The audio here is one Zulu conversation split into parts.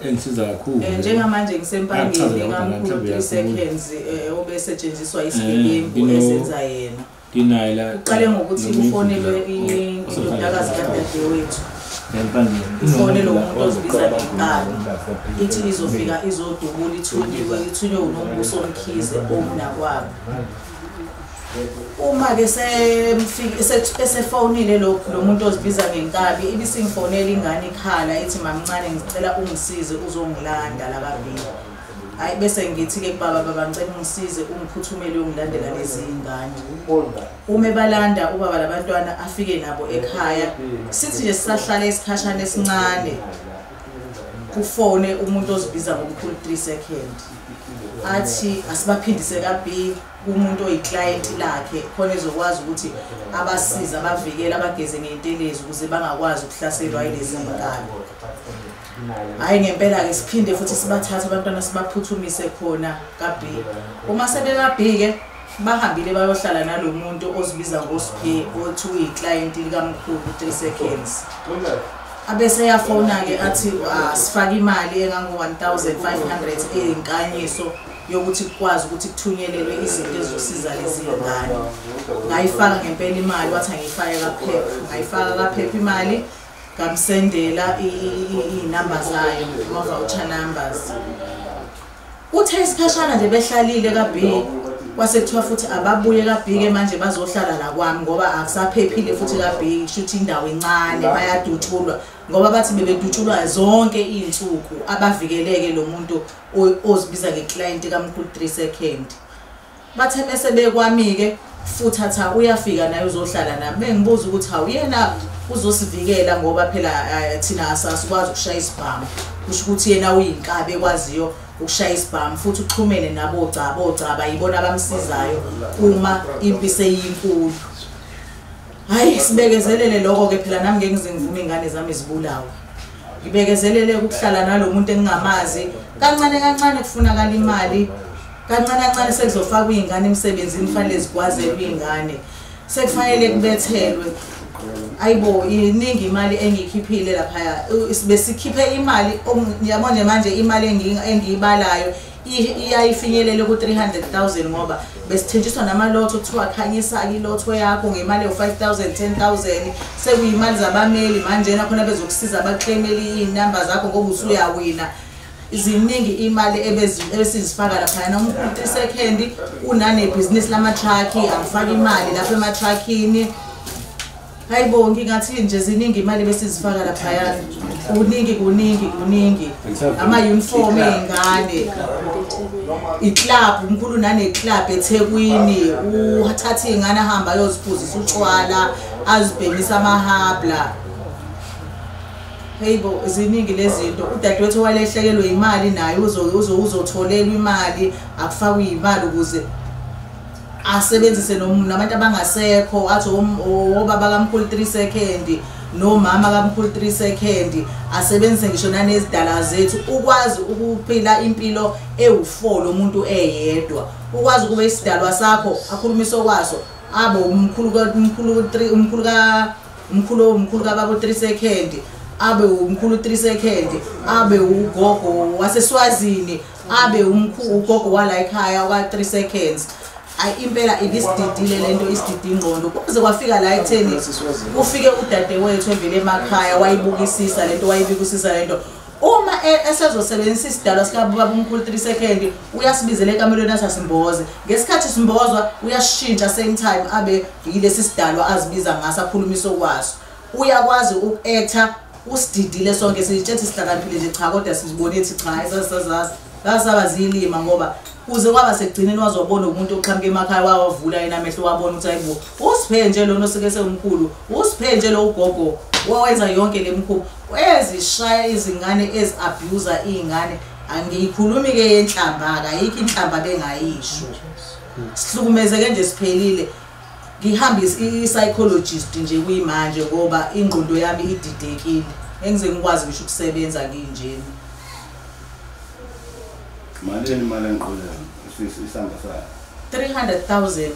Engisiza kakhulu. Njengamanje ngisempangeni kaMkhulu 3 seconds obesetshenziswa isigebengu esenza yena. Uqale ngokuthi kufonelwe indodakazi kadadewethu. Kufonelwe umuntu ozibiza ngenkabi. Ithi izofika izodubula ithunyiwe, ithunywe uNombuso Mkhize omnakwabo. Uma-ke esefonile lo muntu ozibiza ngenkabi, ibisingifonela ingane ikhala ithi mamncane ngicela ungisize uzongilanda la kabili. Hhayi bese ngithi-ke kubaba, baba ngicela ungisize ungiphuthumele uyongilandela lezi ngane. Uma ebalanda ubaba labantwana afike nabo ekhaya, sithi nje sisahlala isikhashana esincane kufone umuntu ozibiza ngomkhulu 3 seconds. Athi asibaphindise ka-B kumuntu oyiclient lakhe khona ezokwazi ukuthi abasize abavikele abageze ngey'ntelezi ukuze bangakwazi ukuhlaselwa yilezi nkabi. Hhayi ngempela-ke siphinde futhi sibathathe abantwana sibaphuthumise khona ka-B. Uma sebeka-B-ke bahambile bayohlala nalo muntu ozibiza ngoSphe othi uyiclient likamkhulu 3 seconds. Abese eyafona-ke athi asifake imali engango-1500 eyinkanyiso yokuthi kukwazi ukuthi kuthunyelelwe izinto ezizosiza lezi ngane. Ngayifaka ngempela imali, wathi angiyifake kaPep. Ngayifaka kaPep imali, ngamsendela iy'namba zayo, ama-voucher numbers. Uthe isikhashana nje behlalile ka-B, kwase kuthiwa futhi ababuye ka-B-ke manje bazohlala la kwami ngoba akusaphephile futhi ka-B, kusho indawo encane bayadutshulwa ngoba bathi bebedutshulwa zonke iy'nsuku abavikeleke lo muntu ozibiza ngeclient kaMkhulu 3 second. Bathe mese bekwami-ke futhi atha uyafika naye uzohlala nami. Bengibuza ukuthi hawu yena uzosivikela ngoba phela thina asikwazi ukushaya isibhamu. Kusho ukuthi yena uyinkabi ekwaziyo ukushaya isibhamu futhi uxhumene nabo ogcaba, ogcaba yibona abamsizayo uma impi seyinkulu. Hhayi sibekezelele lokho-ke phela nami ngeke ngize ngivume iy'ngane zami zibulawe. Ngibekezelele ukuhlala nalo muntu engingamazi. Kancane kancane kufunakala imali. Kancane kancane sekuzofakwa iy'ngane emsebenzini kufanele zigwazelwe iy'ngane. Sekufanele kubethelwe. Ayibo iningi imali engiyikhiphile laphaya. Besikhiphe imali yabo nje manje imali engiyibalayo iyayifinyelele ku-300,000 ngoba besithenjiswa namalotho kuthiwa khanyisa-ke ilotho yakho ngemali ewu-5,000 10,000 sekuyimali zabameli manjena khona bezokusiza bakleyimele iy'namba zakho ngoba usuyawina. Ziningi imali ebesizifaka laphayana. Umkhulu 3 second unanebhizinisi lama-truck, angifaka imali lapha ema-truckini. Hayibo ngingathi nje ziningi imali besizifaka laphayana. Kuningi kuningi kuningi. Ama-uniform ey'ngane. Iclub, umkhulu naneclub eThekwini. Uthatha iy'ngane ahambe ayoziphuzisa utshwala, azibhemisa amahabla. Hayibo ziningi lezi zinto. Udadewethu walehlekelwe imali naye uzotholelwa imali, akufakwe imali ukuze asebenzise nabantu abangasekho athi obaba kaMkhulu 3 second nomama kaMkhulu 3 second asebenzise ngisho nanezidala zethu ukwazi ukuphila impilo ewu4 lo muntu eyedwa. Ukwazi ukube isidalwa sakho akhulumise okwaso abe umkhulu umkhulu 3 umkhulu ka umkhulu umkhulu kababa 3 second abe umkhulu 3 second abe ugogo waseSwazini abe umkhulu ugogo wala ekhaya kwa 3 seconds. Ayi impela ibisididile lento, isididi ingqondo kuze kwafika la ekutheni kufike udadewethu evele emakhaya wayibukisisa lento, wayibukisisa lento. Uma esezosebenzisa isidalwa sikababa umkhulu 3 second uyasibizela ekamelweni asasimboze. Ngesikhathi simbozwa uyashintsha same time abe yilesi sidalwa azibiza ngaso akhulumise okwaso. Uyakwazi uku-acta usididile sonke sitshethi sihlakaniphile nje cha kodwa sizibone ukuthi cha sasaba zilima ngoba kuze kwaba sekugcineni wazobona umuntu oqhamuka emakhaya wawavula yena amehlo wabona ukuthi hayibo usiphe nje lona osike sewumkhulu, usiphe nje lo ugogo wawenza yonke le mkhuba ezishaya izingane ezi-abuser iy'ngane. Angiyikhulumi-ke yenhlamba-ke, ayikho inhlamba bengayisho. Sihlukumezeke nje siphelile. Ngihambe i-psychologist nje kuyimanje ngoba ingqondo yami ididekile. Engize ngikwazi ngisho ukusebenza nginjena. Malini imali engiqolela isamba sayo? 300,000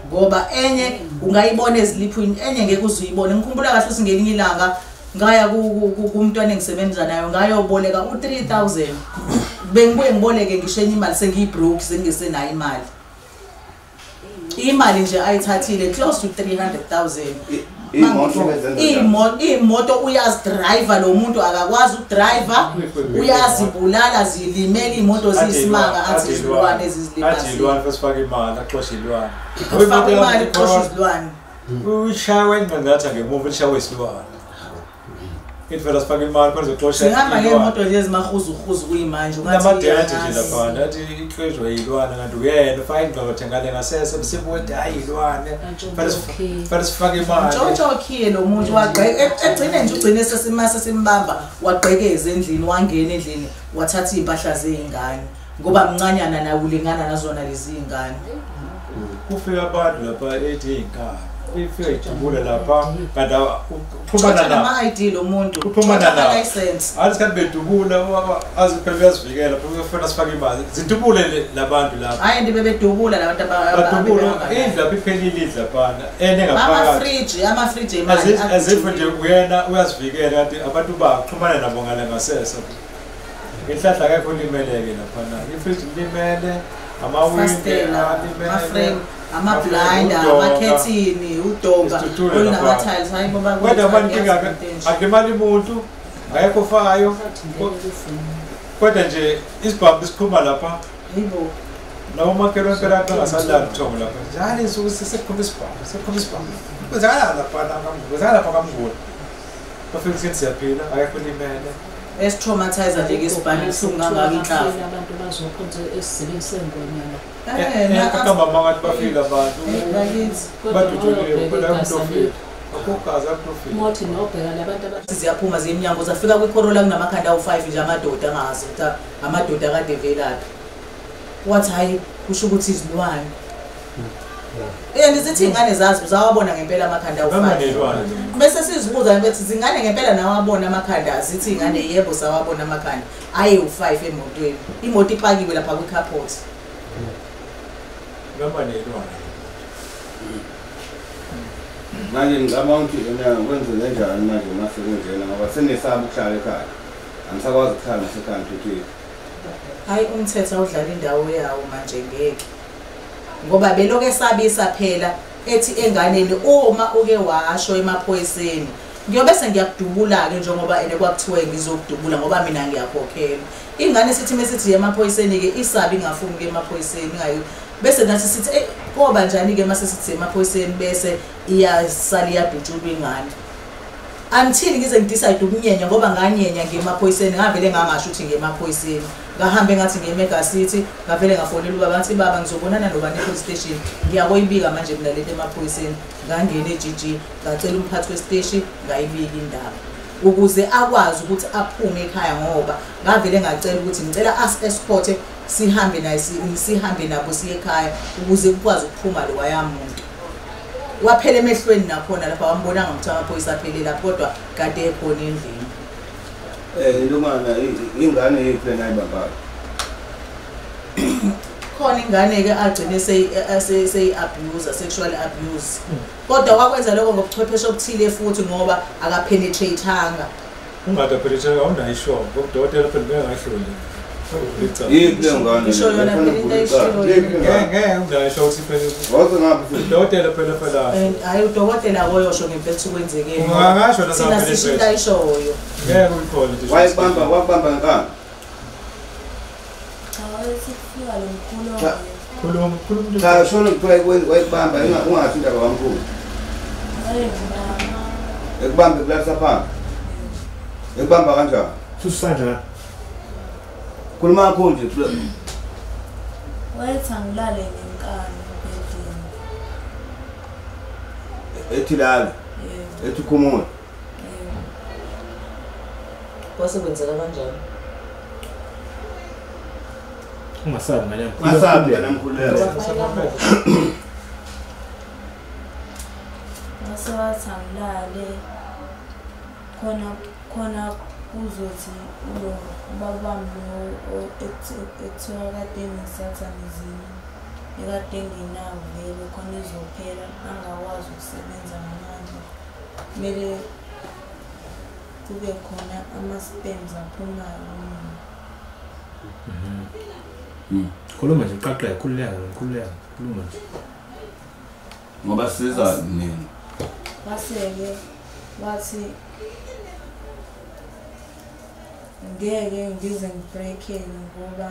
ngoba enye ungayibona eziliphini, enye ngeke uzuyibone. Ngikhumbula kahle ukuthi ngelinye ilanga Ngaya kumntwana engisebenza nayo ngayoboleka u3000. Bengibuye ngiboleke ngisho enye imali sengiyibroke sengisenayo imali. Imali nje ayithathile close to 300,000. Imoto uyazidriver lo muntu akakwazi ukudriver, uyazibulala zilimele imoto ziyisimanga athi izilwane ezizilimaza. Athi ilwane fasifaka imali axoshe ilwane. Ufaka imali uxoshe izilwane. Ushawe inqangatha ngemuva lishawe isilwane. Ithi vele sifake imali kodwa uxosha. Sihamba ngemoto nje ezimahuzuhuzu kuyimanje ungathi namadede nje lapha athi ixeshwe yilwane kanti uyena ufaka ingqondo ngale ngasese msibude hayi ilwane. Fanele sifake imali. Ntshontsho okhiye lo muntu wagqeke egcine nje ugcine sesimase simbamba wagqekeza endlini wangena endlini wathatha impahla zeingane ngoba mncanyana naye ulingana nazona lezi ingane. Kufika abantu lapha ethi inkani. Ifike ijabule lapha kanti uxhumana nabo ama-ID lo muntu uxhumana nabo athi sikhathi bedubula aziphela uyazivikela ufuna sifake imali zidubule labantu lapha. Hayi ndi bebedubula labantu abadubula indlu lapha iphelile indlu laphana ene ngaphakathi amafriji imali azifo nje uyena uyazivikela kanti abantu baxhumana nabo ngale ngasese. Inhlahla akekho limeleke laphana ifriji limele amawindi alimele ama-blinder, amakhethini, udonga, olunama-tiles, hayi ngoba kodwa manje inkinga akulimali umuntu, akekho ofayo. Kodwa nje isibhamu siphuma lapha. Hayibo. Nabomakhelwane phela bangasalali ubuthongo lapha. Njalo insuku sekuphuma isibhamu, sekuphuma isibhamu. Kwenzakala lapha kwenzakala lapha kaMnguni. Bafika sithi siyaphila, akekho olimele. Esitraumatizer nje ngesibhamu ibuhlungu kangaka inhlavu. Abantu bazokhonza esizibeni sengonyama. Kamba mangathi bafika abantu. Baduduliwe kodwa umuntu ofile. Akugazi akufile. Mothi nobheka labantu ziyaphuma ziyeminyango zafika kwiCorolla kunamakhanda awu5 nje amadoda angazi ukuthi amadoda kade velaphi. Wathi hayi kusho ukuthi izilwane. Ndizithi ingane zazi uzawabona ngempela amakhanda awu5. Bese sizibuza bethi zingane ngempela nawabona amakhanda zithi ingane yebo sawabona amakhanda aye u5 emotweni. Imoto ipakiwe lapha kwicarport. Noma nelwane. Manje ngicabanga ukuthi yena kwenze kanjani manje mase kunjena ngoba senesaba ukuhlala ekhaya. Angisakwazi ukuhlala nasekhaya ngiphephile. Hayi umthetho awudlala indawo yawo manje ngeke. Ngoba belokhu esabisa phela ethi enganeni uma uke washo emaphoyiseni ngiyobe sengiyakudubula ke njengoba ene kwakuthiwe ngizokudubula ngoba mina ngiyakhokhela. Ingane sithi mesithi emaphoyiseni ke isabi ingafuni ke emaphoyiseni ngayo bese nathi sithi eh koba njani ke mase sithi emaphoyiseni bese iyasala iyadutshulwa ingane. Until ngize ngidecide ukunyenya ngoba nganyenya ngemaphoyiseni ngavele ngangasho ukuthi ngemaphoyiseni. Ngahambe ngathi ngiye-Mega City ngavele ngafonela ubaba ngathi baba ngizobonana nobani e-police station ngiyakoyibika manje mina lento emaphoyiseni. Ngangena e-GG ngacela umphathi wesiteshi ngayibika indaba ukuze akwazi ukuthi aphume ekhaya ngoba ngavele ngacela ukuthi ngicela as-escort sihambe naye sihambe nabo siye ekhaya ukuze kukwazi ukuphuma lo wayamuntu. Waphela emehlweni nakhona lapha wambonanga ukuthi amaphoyisa aphelele lapho kodwa kade ekhona endlini. Lomana ingane yethu lena ayibambayo. Khona ingane ke agcine seyi-abuse, sexual abuse. Kodwa wakwenza lokho ngobuchwepheshe obuthile futhi ngoba akapenetrate-anga. Ungadapenetrate awunayo isho, ngoba udokotela phela bengahloli. Yiphi leyo ngane? Ngisho yona phela into ayishilo. Ngeke ungaisho ukuthi phela. Waze ngaphi futhi? Udokotela phela phela. Hayi udokotela koyosho ngempela ukuthi kwenzekeni. Ungangasho na sina into ayishoyo. Ngeke uyikhole nje. Wayibamba wakubamba ngenkani. Cha wayesifika lo mkhulu. Khuluma khuluma. Cha shona kuthiwa wayibamba ungathi indaba kamkhulu. Wayengibamba. Ekubambe kulalisa phansi. Ekubamba kanjani? Susandla. Khuluma kakhulu nje. Wayethi angilale ngenkani ebhedeni. Ethi lala. Ethi khumula. Yebo. Kwase kwenzeka kanjani? Ungasabi ngane yami. Ungasabi ngane yami. Wase wathi angilale khona kuzothi ulo ubaba wami lo ekuthiwa kade ngisathanizini ekade nginawo vele khona izophela angakwazi ukusebenza ngamandla kumele kube khona ama-sperms aphumayo kumina. Khuluma nje uqaqeke, khululeka, khululeka, khuluma nje. Ngoba siza nini? Wase-ke wathi ngeke ngize ngibreakele ngoba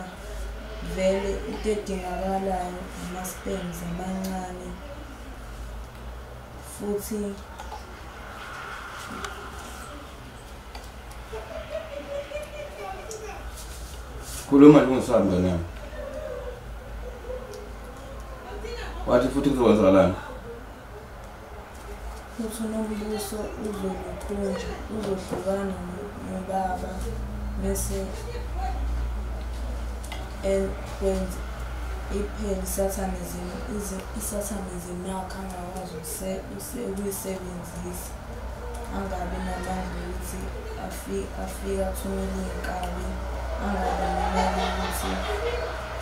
vele into edingakalayo ama-sperms amancane futhi khuluma nje ungesabi mngani wami. Wathi futhi kuzokwenzakalani? Futhi uNombuso uzolukhunja, uzohlukana nobaba bese kwenza iphele i-satanism yakhe angakwazi ukuyisebenzisa, angabi namandla ukuthi afike athumele iy'nkabi, angabi nemali ukuthi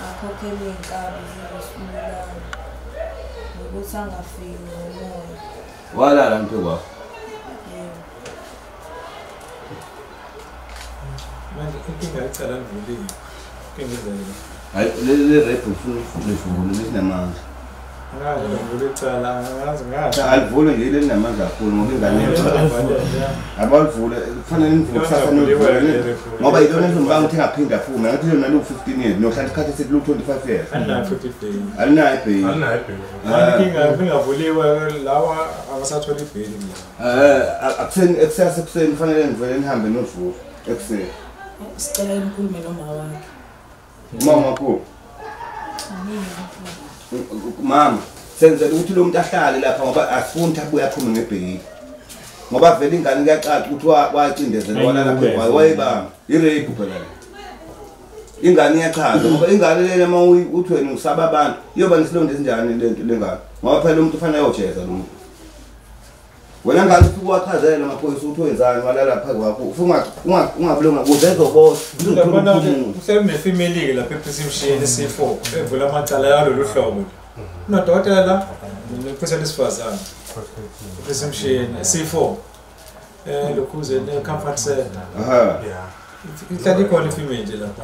akhokhele iy'nkabi zizosibulala, nokuthi angafiki ngomoya. Walala mphe kwakho? Yebo. Manje inkinga icala livuliwe. Inkinga hayi le rape ufuna livule linamandla. Ngazi livule icala, ngazi ngazi. Alivule nje linamandla kakhulu ngoba ingane abalivule kufanele nivule kusasa nivule ngoba yilona ntombanga ukuthi engaphinda aphume ngathi lona lu 15 years nohlala isikhathi esithi lu 25 years. Alinayo futhi ibheyili. Alinayo ibheyili. Alinayo ibheyili. Inkinga ingavuliwe lawa abasathola ibheyili la. Akuseni ekusasa ekuseni kufanele nivele nihambe nivule ekuseni. Sicela nikhulume nomama wakhe. Mama ku. Mama, senzela ukuthi lo muntu ahlale lapha ngoba asifuni ukuthi abuye aphume ngebheyili. Ngoba vele ingane kuyacaca ukuthi wacindezela wala lapha wayibamba. I-rape phela le. Ingane iyachaza ngoba ingane lena uma uthi wena usaba abantu iyoba nesilonda esinjani lento lengane. Ngoba phela umuntu ufanele ayojeza lo muntu. Wena ngane ufike wachazela amaphoyisa ukuthi wenzani walala phambi kwakho ufuna ungabulonga kuze ezoboshwa. Lapha usemefimeli ke lapha ePrisimshini C4 evula amacala yalolu hlobo. Unodokotela la nephoyisa lesifazane. ePrisimshini C4 lokhuze ne-comfort center. Aha. Ihlala ikhona ifimeli nje lapha.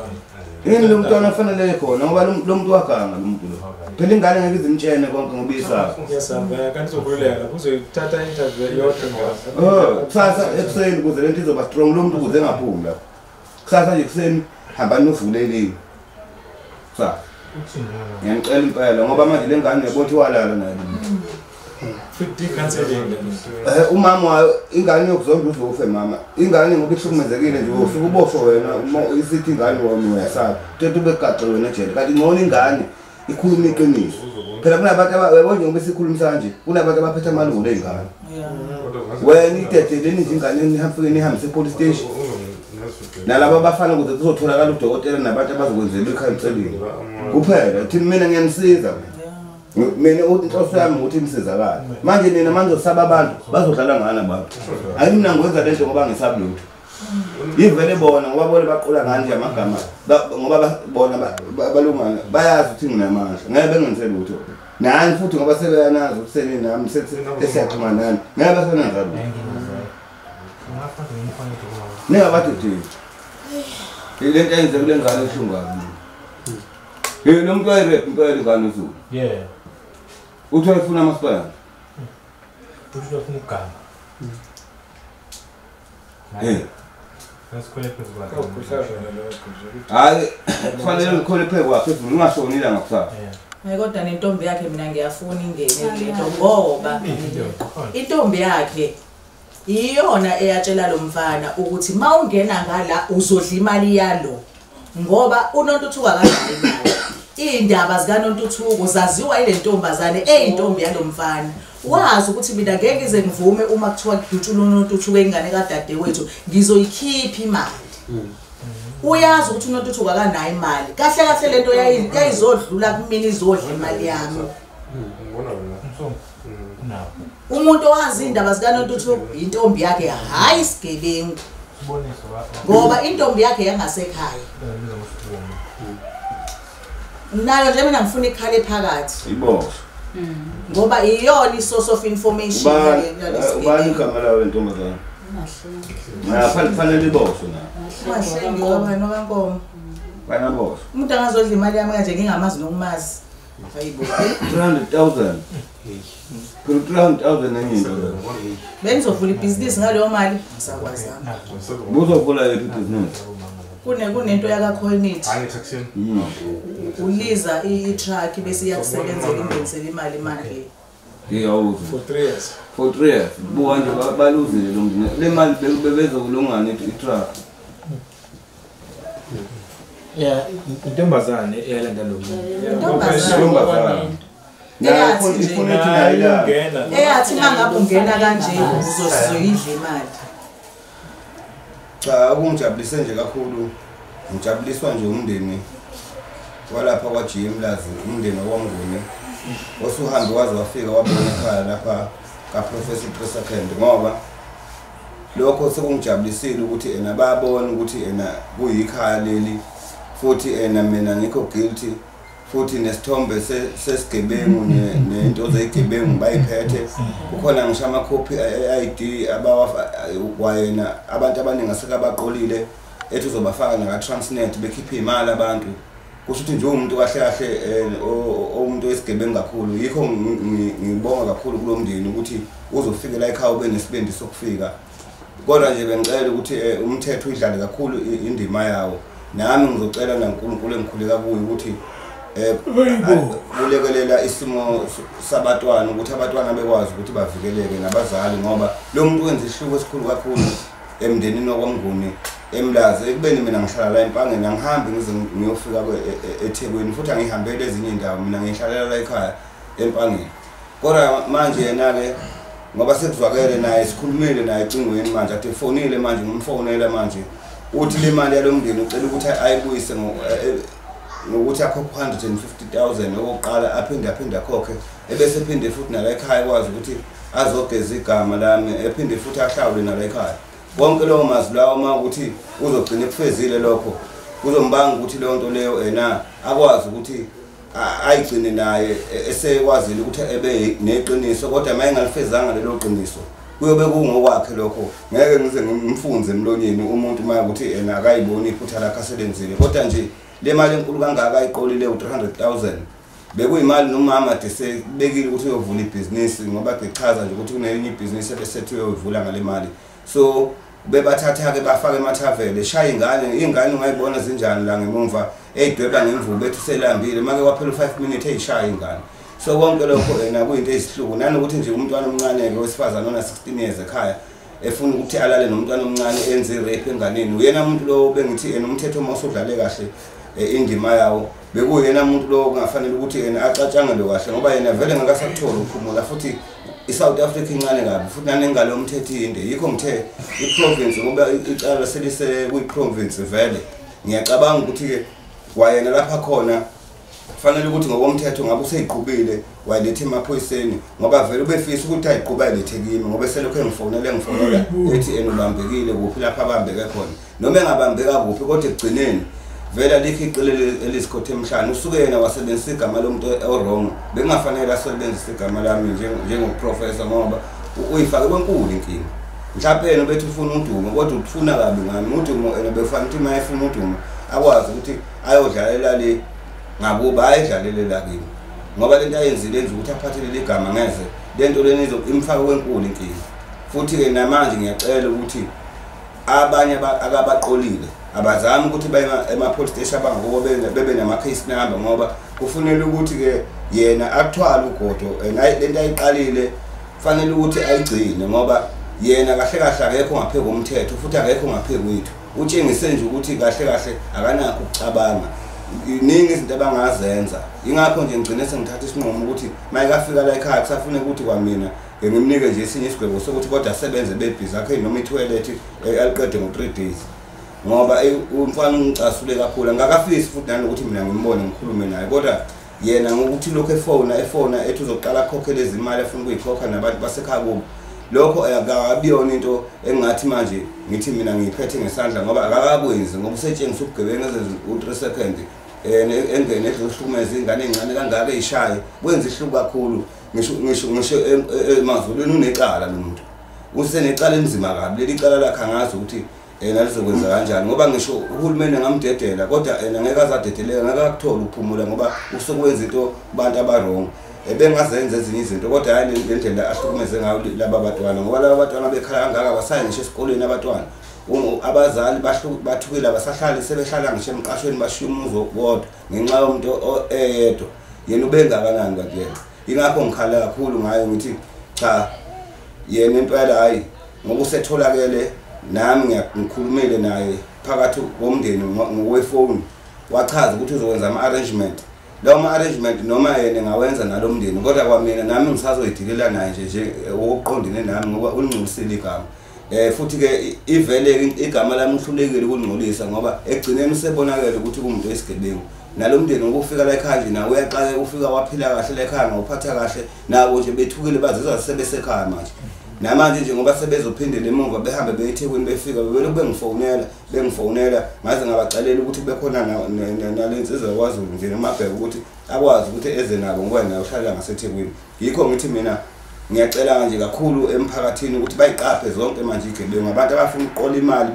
Yini lo mntwana afanele khona ngoba lo muntu waganga lo muntu lo. Phela ingane ngeke izimtshene konke ngoba iyisaba. Iyasaba kanti uzokhululeka lapho uzoyithatha interview yodwa ngaso. Oh, kusasa ekuseni ukuze lento izoba strong lo muntu ukuze engaphumi lapho. Kusasa nje ekuseni hambani nivuleleni. Kusasa. Ngiyanicela impela ngoba manje le ngane uyabona walala nayo. Futhi counseling. Umama wayo ingane yokuzonda uzofe mama. Ingane ngoba ihlukumezekile nje usuke uboshwe wena uma isithi ingane wona uyasaba. Thethe ubegaxe wena ejele. Kanti ngcono ingane ikhuluma iqiniso. Phela kunabantu abayabona njengoba sikhulumisa kanje, kunabantu abaphethe amalungelo ey'ngane. Wena idedeleni nje ingane nihambise nihambise e-police station. Nalabo abafana ukuze kuzotholakala udokotela nabantu abazokwenzela i-counseling. Kuphela thina mina ngiyanisiza mina. Mina inhloso yami ukuthi nisizakale. Manje nina manje usaba abantu bazodlala ngani abantu. Hayi mina ngikwenza lento ngoba ngisabi lutho. Yivele bona ngoba bona baqola ngani nje amagama ngoba bona balungana bayazi ukuthi nginamandla. Ngeke bengenze lutho. Nani futhi ngoba sebeyanazi ukuthi seninami sesiyaxhumana nani. Ngeke basenenza lutho. Ningabaduduzi. Lento eyenze kule ngane ibuhlungu kabi. Hey lo muntu wayi-rape impela ingane uZulu. Yeah. Uthi wayefuna amasipayana. Uthi wayefuna ukuganga. Eh. Nasikhwele phezu kwakhe. Hayi kufanele ukhwele phezu kwakhe phezulu ungashoni la ngakusasa. Hayi kodwa nentombi yakhe mina ngiyafuna ingene kulento ngoba intombi yakhe iyona eyatshela lo mfana ukuthi mawungena ngala uzodla imali yalo ngoba uNontuthuko akanayo imali. Iy'ndaba zikaNontuthuko zaziwa yile ntombazane eyintombi yalo mfana. Wazi ukuthi mina ngeke ngize ngivume uma kuthiwa kudutshulwa uNontuthuko ingane kadadewethu ngizoyikhipha imali. Uyazi ukuthi uNontuthuko akanayo imali. Kahle kahle lento yayizodlula kumina izodla imali yami. Umuntu owazi indaba zikaNontuthuko intombi yakhe hayi isigebengu. Ngoba intombi yakhe yangasekhaya. Nayo nje mina ngifuna ikhale phakathi. Iboshwe. Ngoba iyona i-source of information yalesi. Ubani igama lawo lentombazane? Kufanele iboshwe na. Mahlengi wabani okaNkomo. Banaboshwe. Umuntu angazodla imali yami kanje ngingamazi nokumazi. Hayibo. 300,000. Phela 300,000 enye into. Bengizovula ibhizinisi ngaleyo mali ngisakwazama. Buzovula yiphi ibhizinisi? Kunento yakaCoinit. Uliza i-truck bese iyakusebenzela ingenisele imali manje. Yeah, for 3 years. For 3 years. Buka nje baluzile lo mndeni. Le mali bebezokulungana i-truck. Yeah, intombazane eyalanda lo muntu. Intombazane. Eyathi mangabe ungena kanje uzoyidla imali. Cha, okungijabulise nje kakhulu, ngijabuliswa nje umndeni walapha kwaGM Lazi, umndeni wakwaNguni. Osuhambe waze wafika wabona ekhaya lapha kaProfessor Second, ngoba lokho sekungijabulisile ukuthi ena bayabona ukuthi ena kuyikhaya leli, futhi ena mina ngikho guilty, futhi nesithombe sesigebengu nento zezigebengu bayiphethe. Kukhona ngisho amakhophi e-ID abawakwayena abantu abaningi asekabaqolile ethi uzobafaka naka Transnet bekhipha imali abantu. Kusho ukuthi nje umuntu kahle kahle umuntu wesigebengu kakhulu. Yikho ngibonga kakhulu kulo mndeni ukuthi uzofika la ekhaya ube nesibindi sokufika. Kodwa nje bengicela ukuthi umthetho udlale kakhulu indima yawo. Nami ngizocela naNkulunkulu engikhuleka kuye ukuthi kulekelela isimo sabatwana ukuthi abatwana bekwazi ukuthi bavikeleke nabazali, ngoba lo muntu wenza isihluku esikhulu kakhulu emndenini wakwaMnguni eMlazi. Ekubeni mina ngihlala la eMpangeni, angihambi ngize ngiyofika eThekwini, futhi angihambele ezinye indawo, mina ngihlalela la ekhaya eMpangeni. Kodwa manje yena-ke ngoba sekuzwakele naye, sikhulumile naye ecingweni manje, ade efonile manje, ngimfonela manje, uthi le mali yalo mndeni ucela ukuthi ayibuyise ngokuthi akhokhe 150,000 okokuqala, aphinde akhokhe, ebese ephinde futhi nala ekhaya kwazi ukuthi azogeza igama lami, ephinde futhi ahlawule nala ekhaya. Konke lowo mazwi lawo uma ukuthi uzogcina ekufezile lokho, kuzombanga ukuthi leyo nto leyo ena akwazi ukuthi ayigcine naye esekwazile ukuthi ebe neqiniso. Kodwa uma engalifezanga lelo qiniso kuyobe kungokwakhe lokho, ngeke ngize ngimfunze emlonyeni umuntu uma ukuthi ena akayiboni iphutha lakhe aselenzile. Kodwa nje le mali enkulu kangaka ayiqolile u300,000 bekuyimali nomama ade sebekile ukuthi uyovula ibhizinisi, ngoba echaza nje ukuthi kunelinye ibhizinisi ebesethu uyovula ngale mali. So bebathatha-ke bafake emathavele, eshaya ingane, ingane ungayibona zinjani la ngemumva eyidweba ngemvubu ethi uselambile, make waphela u5 minutes eyishaya ingane. So konke lokho ena kuyinto eyisihluku, nanokuthi nje umntwana omncane-ke wesifazane ona-16 years ekhaya efuna ukuthi alale nomntwana omncane enze i-rape enganeni. Uyena muntu lowo bengithi yena umthetho uma usudlale kahle indima yawo, bekuyena umuntu lowo kungafanele ukuthi yena acatshangelwe kahle, ngoba yena vele ngakasakutholi ukuphumula. Futhi iSouth Africa incane kabi, futhi nanengalo yomthetho inde. Yikho ngithe iprovince, ngoba icala selise kuyiprovince vele, ngiyacabanga ukuthi-ke kwayena lapha khona kufanele ukuthi ngokomthetho ngabe useyiqhubile wayilethe emaphoyiseni, ngoba vele ubefisa ukuthi ayiqhube ayilethe kimi, ngoba selokhu engifonela ethi ena ubambekile kuphi lapha abambeke khona, noma engabambeka kuphi, kodwa ekugcineni vele alikho icele elizikhothe emhlane. Usuke yena wasebenzisa igama lomuntu o-wrong, bekungafanele asebenzise igama lami njengoprofessor, ngoba uyifake kwenkulu inkinga. Mhlawumbe yena ubethi ufuna udumo, kodwa ufuna kabi ngami udumo. Yena bekufanele ukuthi uma efuna udumo akwazi ukuthi ayodlalela le ngakuba ayidlalele la kimi, ngoba lento ayenzile yenza ukuthi aphathe leli gama ngeze lento lena imfake kwenkulu inkinga. Futhi-ke namanje ngiyacela ukuthi abanye akabaqolile abazami ukuthi baye ema-police station abangakubo bebe nama-case number, ngoba kufunele ukuthi-ke yena akuthwale ugodo. Lento ayiqalile kufanele ukuthi ayigcine, ngoba yena kahle kahle akekho ngaphezu komthetho, futhi akekho ngaphezu kwethu. Utshengise nje ukuthi kahle kahle akanakho ukucabanga, iningi izinto abangazenza. Ingakho nje ngigcine sengithatha isinqumo ukuthi mayekafika la ekhaya kusafuneka ukuthi kwamina ngimnike nje esinye isigwebo sokuthi kodwa asebenze bebhizi akhe noma ithoyilethi aliqede ngo-3 days, ngoba umfana ungicasule kakhulu. Angakafisi futhi nanokuthi mina ngimbone ngikhulume naye, kodwa yena ngokuthi lokhu efona ethi uzoqala akhokhele izimali afuna ukuyikhokha nabantu basekhaya kubo, lokho akabiyona into engathi manje ngithi mina ngiyiphethe ngesandla, ngoba akakakwenzi, ngoba usetshengisa ubugebengu ezenza u3 second engene ezohlukumeza ingane encane kangaka eyishaye, kwenza ihluku kakhulu. Ngisho emazulwini unecala lo muntu. Usenecala enzima kabi leli cala lakhe angazi ukuthi yena lizokwenza kanjani ngoba ngisho uhulumeni ngamdedela kodwa yena ngeke azadedeleka ngeke akuthola ukuphumula ngoba usukwenza into kubantu abarong. Ebengazenza ezinye izinto kodwa hayi le ndlela ahlukumeze ngayo laba bantwana ngoba laba bantwana bekhala kangaka abasayi ngisho esikoleni abantwana. Abazali bathukile abasahlali sebehlala ngisho emqashweni bashiya umuzi wodwa ngenxa yomuntu eyedwa. Yena ubengakanani kanti yena? Ingakho ngikhala kakhulu ngayo ngithi cha yena impela hayi ngoba usetholakele nami ngikhulumile naye phakathi komndeni ngokwefoni wachaza ukuthi uzokwenza ama-arrangement. Lawo ma-arrangement noma yena ngawenza nalo mndeni kodwa kwamina nami ngisazoyidilela naye nje okuqondene nami ngoba ulingcolisile igama. Futhi ke ivele igama lami uhlulekile ukulingcolisa ngoba ekugcineni usebonakele ukuthi kumuntu oyisigebengu. Nalo mndeni ngokufika la ekhaya nje nawe uyaxakeka ufika waphila kahle la ekhaya ngawuphatha kahle nabo nje bethukile bazizwa sebesekhaya manje. Namanje nje ngoba sebezophindela emuva behambe beye eThekwini befika bebelokhu bengifonela ngaze ngabacelela ukuthi bekhona nalensizwa yakwaZulu nje nomabheka ukuthi akwazi ukuthi eze nabo ngoba naye uhlala ngaseThekwini. Yikho ngithi mina ngiyacela nje kakhulu emphakathini ukuthi bayiqaphe zonke manje igebengu abantu abafuna ukuqola imali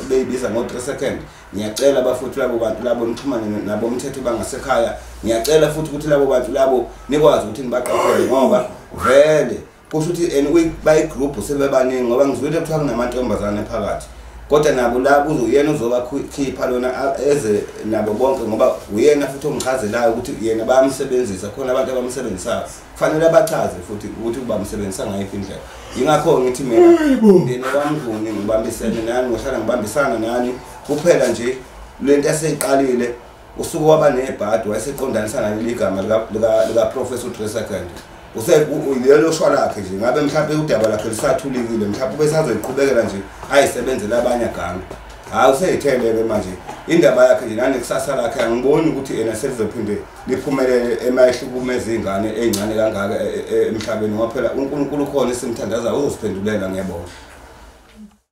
beyibiza ngo-3 second. Ngiyacela bafuthi labo bantu labo nixhumane nabo umthetho bangasekhaya. Ngiyacela futhi ukuthi labo bantu labo nikwazi ukuthi nibaqaphele ngoba vele kusho ukuthi bayigroup sebebaningi ngoba ngizwile kuthiwa kunamantombazane phakathi kodwa nabo labo uyena uzobakhipha lona eze nabo bonke ngoba uyena futhi ongichazelayo ukuthi yena bayamsebenzisa khona abantu abamsebenzisayo kufanele abachaze futhi ukuthi bamsebenzisa ngayiphi indlela. Ingakho ngithi mina umndeni waMnguni ngibambisene nani ngohlala ngibambisana nani kuphela nje lento eseyiqalile usuku waba nebhadi wayeseqondanisa naleli gama lika Professor 3 second. Lelo shwa lakhe nje ngabe mhlawumbe udaba lakhe lisathulikile mhlawumbe besazoyiqhubekela nje ayisebenzele abanye aganga. Hayi useyitheleke manje indaba yakhe nje nanekusasa lakhe angiboni ukuthi yena selizophinde liphumelele emayehlukumeza izingane ezincane kangaka emhlabeni ngoba phela uNkulunkulu ukhona esimthandazayo uzosiphendulela ngiyabona.